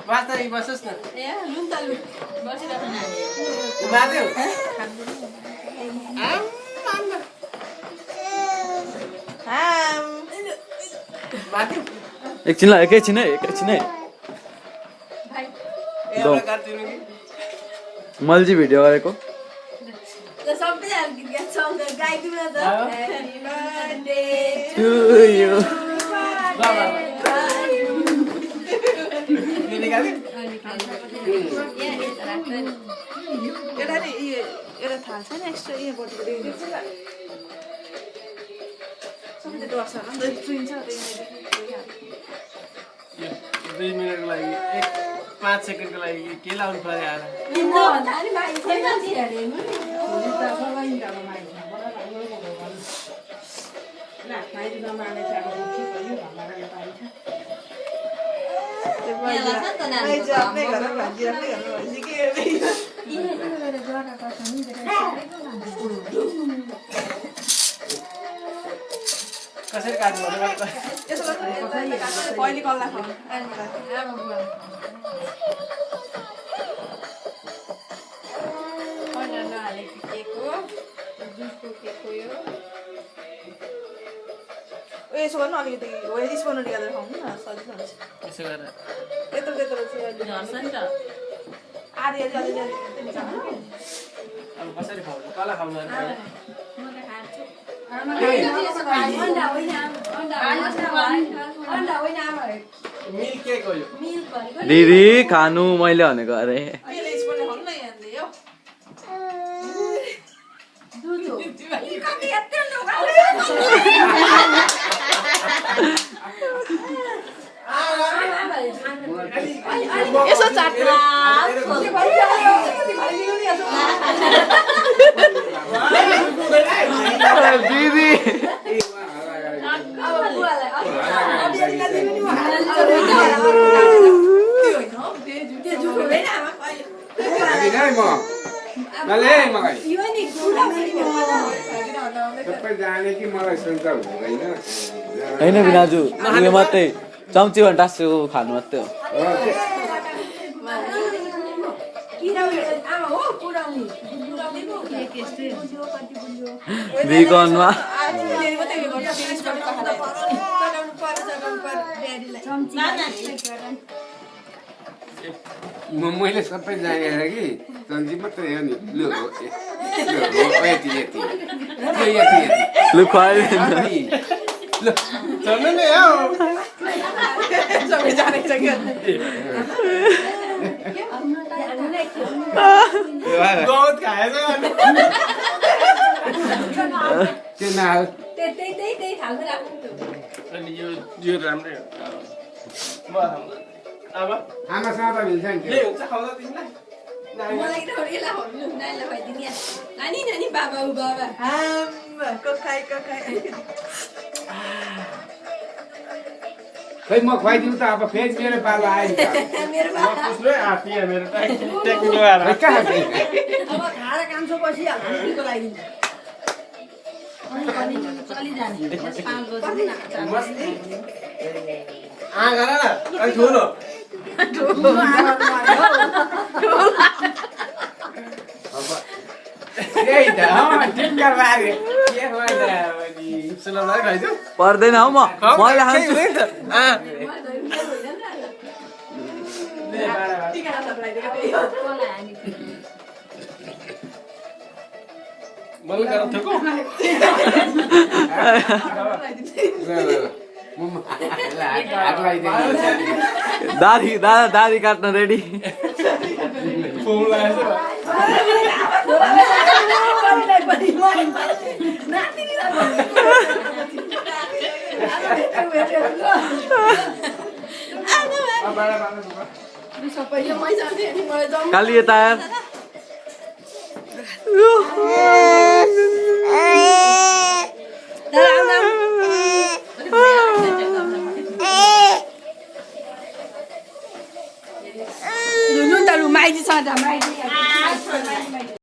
वास्ता बसोस् न ए लुन त लु बसिरहेको नानी माथि माथि एकछिन एकैछिन है एउटा काट्दिनु कि मैले चाहिँ भिडियो गरेको ल सबैजना गीत गाउँछ गाइदिउँ न त ह्यापी बर्थडे टु यु एउटा थाहा छैन एक्स्ट्रा यो बटुको सबै डर्छ अन्त सुइन्छ 2 मिनेटको लागि 5 सेकेन्डको लागि के लाउनु पर्यो यार किन्नु भन्दा नि भाइ छैन नि हेर्नु नि कसरी काट्नु पहिले कल्ला खाऊ यसो गर्नु अलिकति हो यस बनाउनु निकालेर खाउँ न सजिलो हुन्छ यसो गरेर त्यत्रो चाहिँ झर्छ नि त आधी अब कसरी खाउँ कला खाउँ म त खान्छु मिल्क केक हो यो दिदी खानु मैले भनेको अरे अहिले स्पुनले खाउँ न यहाँले यो यसो चाट्नु दिदी होइन बिनाजु उयो मात्रै चम्ची टाँसो खानु मात्रै हो भिगनमा मैले सबै जानेर कि चन्जी मात्रै हो नि लु यति लु खुवाइ चल्नु नि हो सबै जानेको छ बहुत खाएछ त्यो नहाल त्यही थाल्दै राख्नु अनि यो राम्रै हो म अब आमासँग त मिल्छ नि के हुन्छ खाउँदा तिमीलाई मलाई त यसलाई भन्नु नानीलाई भइदिनु या नानी नानी बाबा उ बाबा कखाइ खै म खुवाइदिउँ त अब फेरि मेरो पालो आयो मेरो बाबा पुस्नु आफिया मेरो टेक्निक लगाएर नि कहाँ अब खाएर कान्छो बसिहाल्नु लागि चलिजाने 5 बजी गर न अलि ठुलो त्यही त ठिक्क लाग्यो के भन्छ सुनाउलाई खाइदिउ पर्दैन हौ मैले खान्छु मलाई गरेर थको दादी काट्न रेडी फोन लगाएछ काली यता